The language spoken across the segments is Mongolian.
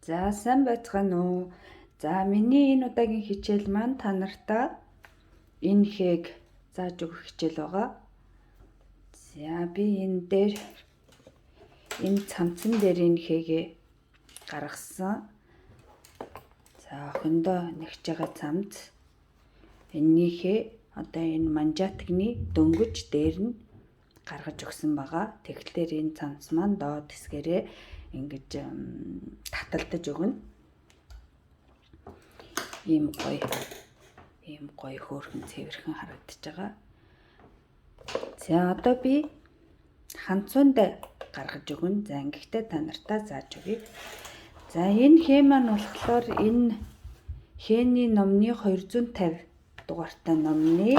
За сайн байцгаана уу? За миний энэ удаагийн хичээл маань та нартаа энэ хээг зааж өгөх хичээл байгаа. За би энэ дээр энэ цамцан дээр энэ хээгээ гаргасан. За охиндоо нэгж байгаа цамц эннийхээ одоо энэ манжаатгны дөнгөж дээр нь гаргаж өгсөн байгаа. Тэгэхээр энэ цамц маань доод хэсгээрээ ингэж таталдаж өгнө. Ийм гоё хөөрхөн цэвэрхэн харагдаж байгаа. За одоо би ханцуунд гаргаж өгнө. За ингэхдээ та нартаа зааж өгье. За энэ хээ маань болохоор энэ хээний номны 250 дугаартай номны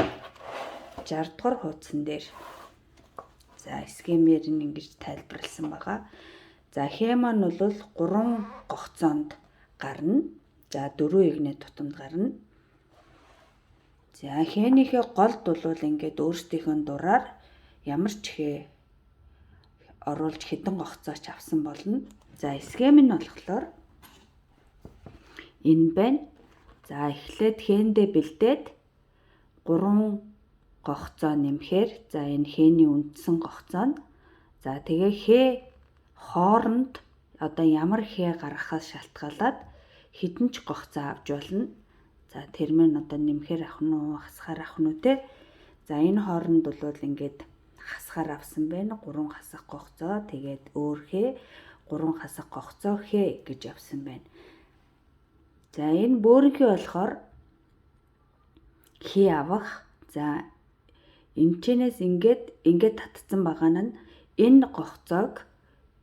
60 дугаар хуудсан дээр за схемээр нь ингэж тайлбарласан байгаа. За хээ маань бол 3 гогцоонд гарна. За 4 эгнээ тутамд гарна. За хээнийхээ голд бол ингээд өөрсдийнхөө дураар ямар ч хээ оруулж хэдэн гогцооч авсан болно. За схем нь болохоор энэ байна. За эхлээд хээндээ бэлдээд 3 гогцоо нэмэхээр за энэ хээний үндсэн гогцоо нь за тэгээ хээ хооронд одоо ямар хээ гаргахаас шалтгаалаад хэдэн ч гогцоо авч болно. За тэр мэн одоо нэмэхээр авах нь уу, хасахаар авах нь уу те. За энэ хооронд бол ингээд хасахаар авсан байна. 3 хасах гогцоо тэгээд өөр хээ 3 хасах гогцоо хээ гэж авсан байна. За энэ бөөрөнхий болохоор хээ авах. За энэчнээс ингээд татцсан байгаа нь энэ гогцоог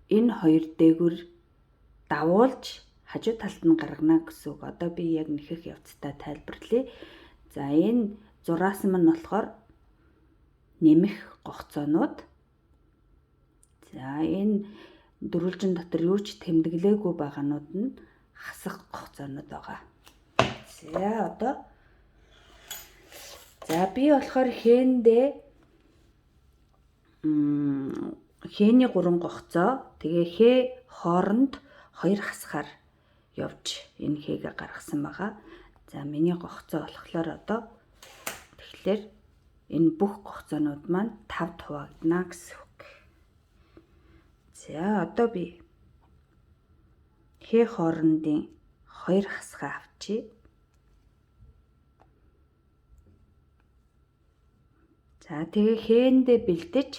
энэ хоёр дээгүр давуулж хажуу талд нь гаргана гэсэн үг. Одоо би яг нэхэх явцдаа тайлбарлая. За энэ зураас мань болохоор нэмэх гогцоонууд. За энэ дөрвөлжин дотор юу ч тэмдэглээгүй байгаанууд нь хасах гогцоонууд байгаа. За одоо за би болохоор хээндээ хээний 3 гогцоо тэгээ хээ хооронд 2 хасахаар явж энэ хээгээ гаргасан байгаа. За миний гогцоо болохоор одоо тэгэхээр энэ бүх гогцоонууд маань 5 хуваагдана гэсэн үг. За одоо би хээ хоорондын 2 хасгаа авчий. За тэгээ хээндээ бэлдэж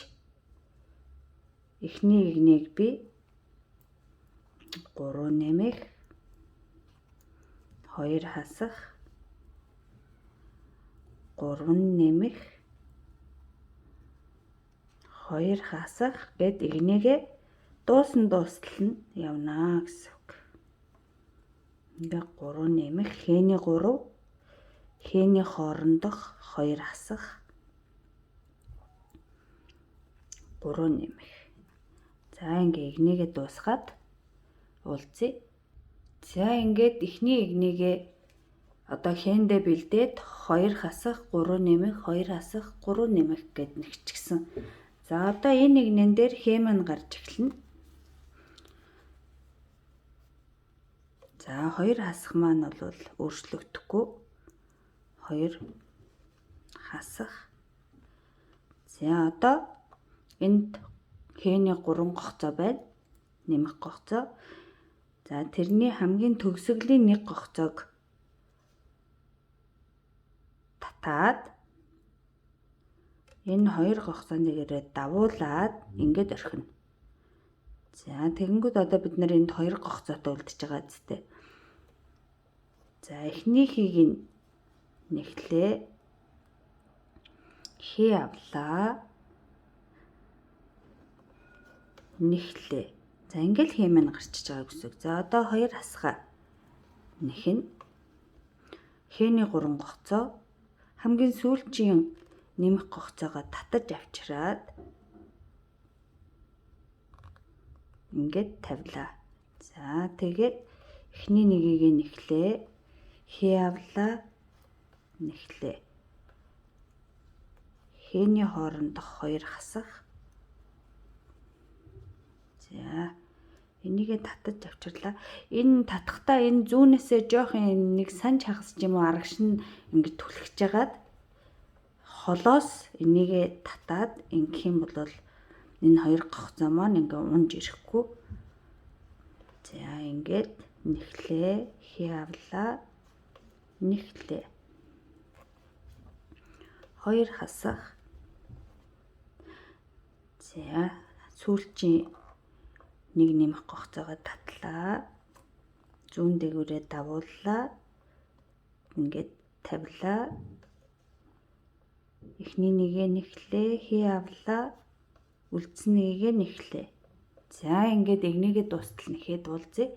эхний игнийг би 3 нэмэх 2 хасах 3 нэмэх 2 хасах гэд игнийгээ дуусан дуустал нь явна гэсэн үг. Ингээ 3 нэмэх хээний 3 хээний хоорондох 2 хасах 3 нэмэх. За ингээ игнийгээ дуусгаад уулзъя. За ингээд эхний игнийгээ одоо хээндээ бэлдээд 2 хасах 3 нэмэх 2 хасах 3 нэмэх гэд нэгчгсэн. За одоо энэ игнэн дээр хээ маань гарч эхэлнэ. За 2 хасах маань бол өөрчлөгдөхгүй. 2 хасах. За одоо энд хээний 3 гогцоо байна. Нэмэх гогцоо. За тэрний хамгийн төгсгөлийн нэг гогцоог татаад энэ 2 гогцоон дээрээ давуулаад ингээд орхино. За тэгэнгүүт одоо бид нар энд 2 гогцоотой үлдэж байгаа зү. За эхнийхийг нь нэхлээ. Хээ авлаа. Нэхлээ. За ингээл хээ маань гарчиж байгаа гэсэн үг. За одоо 2 хасгаа нэхэн. Хээний 3 гогцоо хамгийн сүүлчийн нэмэх гогцоогоо татаж авчираад ингээд тавилаа. За тэгээд эхний нэгийг нэхлээ. Хээ авлаа. Нэхлээ. Хээний хоорондох 2 хасах. За Энийгээ татаж авчирлаа. Энэ татахтаа энэ зүүнээсээ жоох юм нэг санж хагас ч юм уу арагш нь ингэж түлхэж хагаад холоос энийгээ татаад ингэх юм бол энэ хоёр гохцоо маань ингээ унж ирэхгүй. За ингээд нэхлээ, хий авлаа. Нэхлээ. Хоёр хасах. За сүүлчийн нэг нэмэх гохцоогоо татлаа. Зүүн дээгүүрээ давууллаа. Ингээд тавилаа. Эхний нэгээ нэхлээ, хий авлаа. Үлдсэн нэгээ нэхлээ. За ингээд эгнээгээ дуустал нэхэд уулзъя.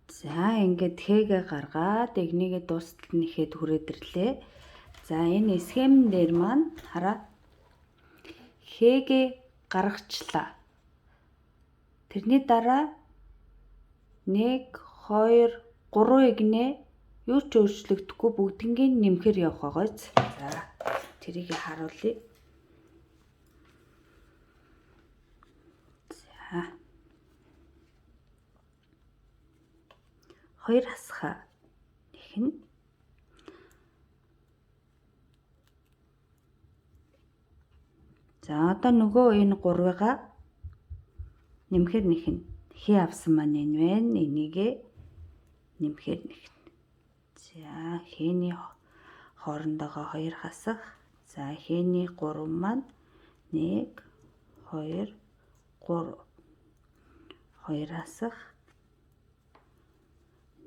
За ингээд хээгээ гаргаад эгнээгээ дуустал нэхэд хүрээд ирлээ. За энэ схем дээр маань хараа хээгээ гаргачлаа. Тэрний дараа 1 2 3 эгнээ юу ч өөрчлөгдөхгүй бүгднгийн нэмэхэр явах байгааз. За тэрийг харуулъя. За. Хоёр хасхаа нэхэн. За одоо нөгөө энэ гурвыгаа нэмэхэр нэхэн. Хий авсан маань энэ байна. Энийгээ нэмэхэр нэхэн. За хээний хоорондоогоо хоёр хасах. За хээний 3 маань 1 2 3. 2 хасах.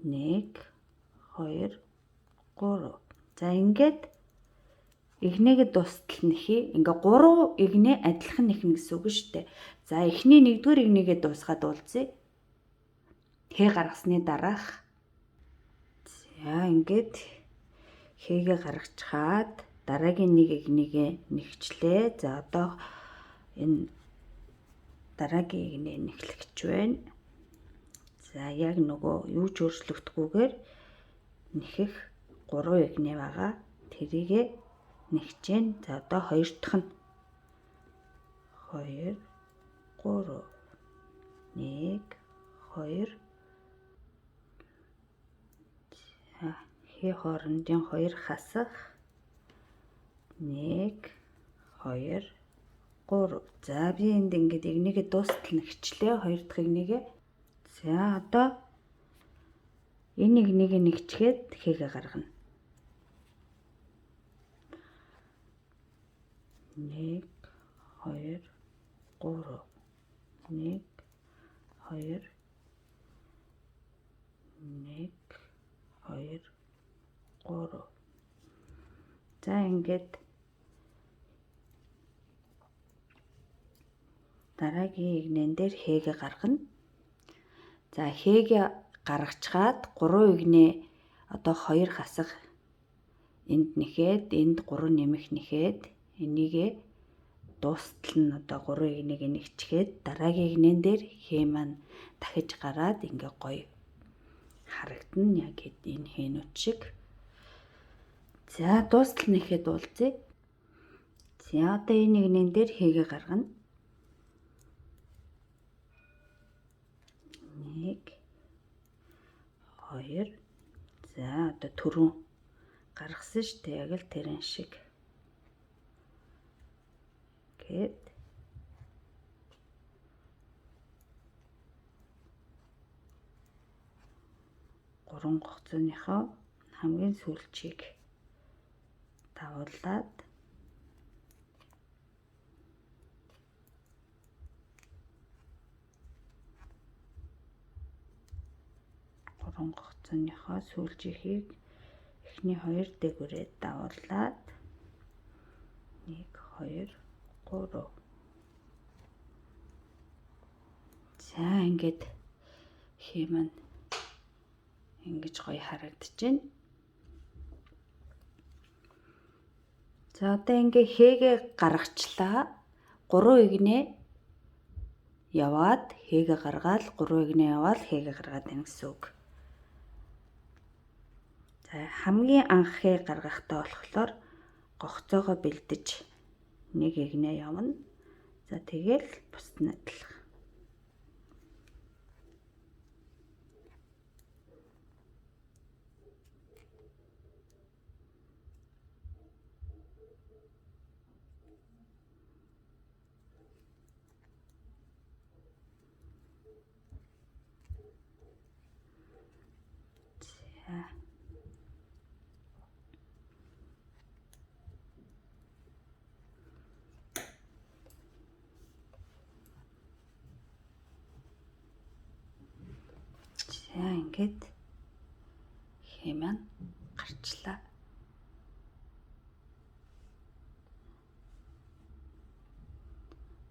1 2 3. За ингээд эгнээгээ дуустал нэхий. Ингээ 3 эгнээ адилхан нэхнэ гэсэн үг шүү дээ. За эхний нэгдүгээр эгнээгээ дуусгаад уулзъя. Хээ гаргасны дараах. За ингээд хээгээ гаргачихад дараагийн нэг эгнээгээ нэгчлээ. За одоо энэ дараагийн эгнээ нэхлэх гэж байна. За яг нөгөө юу ч өөрчлөгдөхгүйгээр нэхэх 3 эгнээ байгаа. Тэрийгээ нэгчээн. За одоо хоёр дахь нь 2 3 1 2. За хээ хоорондын 2 хасах 1 2 3. За би энд ингээд эгнээгээ дуустал нэгчлээ. Хоёр дахь эгнээгээ. За одоо энэ эгнээгээ нэгчгээд хээгээ гаргана. 1 2 3 1 2 1 2 3. За ингээд дараагийн эгнэн дээр хээгээ гаргана. За хээгээ гаргачихад 3 эгнээ одоо 2 хасах энд нэхэд, энд 3 нэмэх нэхэд энийгээ дуустал нь одоо 3 эгнээг нэгчгээд дараагийн эгнэн дээр хээ маань дахиж гараад ингээ гоё харагдана. Яг энэ хээнүүд шиг. За дуустал нэхэд уулзъя. За одоо энэ эгнэн дээр хээгээ гаргана. 1 2. За одоо түрүүн гаргасан шүү дээ. Яг л тэрэн шиг. Гэт гурван гогцооныхоо хамгийн сүүлчийг давуулаад гурван гогцооныхоо сүүлчийнхийг эхний хоёр дээгүүрээ давуулаад 1 2 3. За ингээд хээ маань ингэж гоё харагдаж байна. За одоо ингээ хээгээ гаргачлаа. 3 эгнээ яваад хээгээ гаргаал 3 эгнээ яваал хээгээ гаргаад байна гэсэн үг. За хамгийн анх хээ гаргахтаа болохоор гогцоогоо бэлдэж нэг эгнээ явна. За тэгэл бусд нь адилхан. За ингээд хээ маань гарчлаа.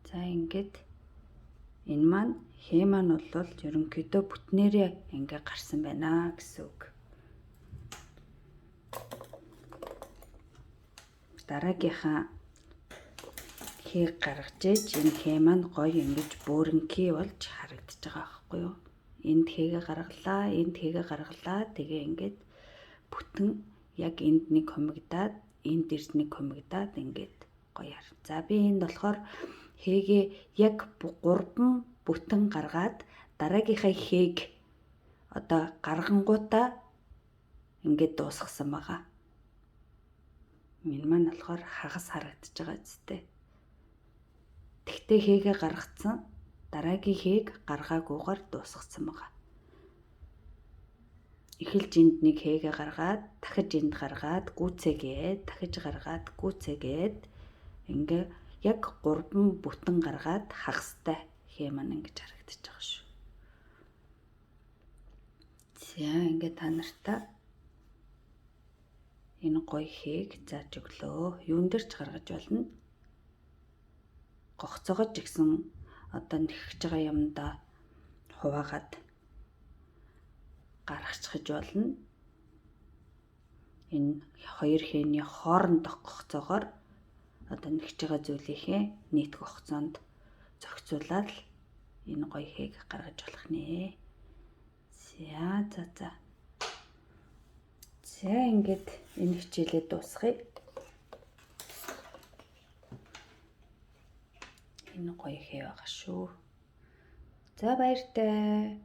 За ингээд энэ маань хээ маань бол ерөнхийдөө бүтнээрээ ингээ гарсан байна гэсэн үг. Дараагийнхаа хээг гаргаж ээж энэ хээ маань гоё ингэж бөөрөнхий болж харагдаж байгаа байхгүй юу? Энд хээгээ гаргалаа, энд хээгээ гаргалаа. Тэгээ ингээд бүтэн яг энд нэг хумигдаад, энд дэрс нэг хумигдаад ингээд гоё хар. За би энд болохоор хээгээ яг 3 бүтэн гаргаад дараагийнхаа хээг одоо гаргангуудаа ингээд дуусгасан байгаа. Энэ маань болохоор хагас харагдаж байгаа үстэй. Тэгтээ хээгээ гаргацсан, дараагийн хээг гаргаагүйгээр дуусгацсан байгаа. Эхэлж энд нэг хээгээ гаргаад, дахиж энд гаргаад, гүцээгээд, дахиж гаргаад, гүцээгээд ингээ яг 3 бүтэн гаргаад хагастай хээ маань ингэж харагдаж байгаа шүү. За ингээ та нартаа энэ гоё хээг зааж өглөө. Юун дээр ч гаргаж болно. Гогцоогоо ч гэсэн одоо нэхэж байгаа юмдаа хуваагаад гаргачихж болно. Энэ хоёр хээний хоорондох гогцоогоор одоо нэхэж байгаа зүйлийнхээ нийт гогцоонд зохицуулаад л энэ гоё хээг гаргаж болох нэ. За за за. За ингээд энэ хичээлээ дуусгая. Энэ гоё хээ байгаа шүү. За баяртай.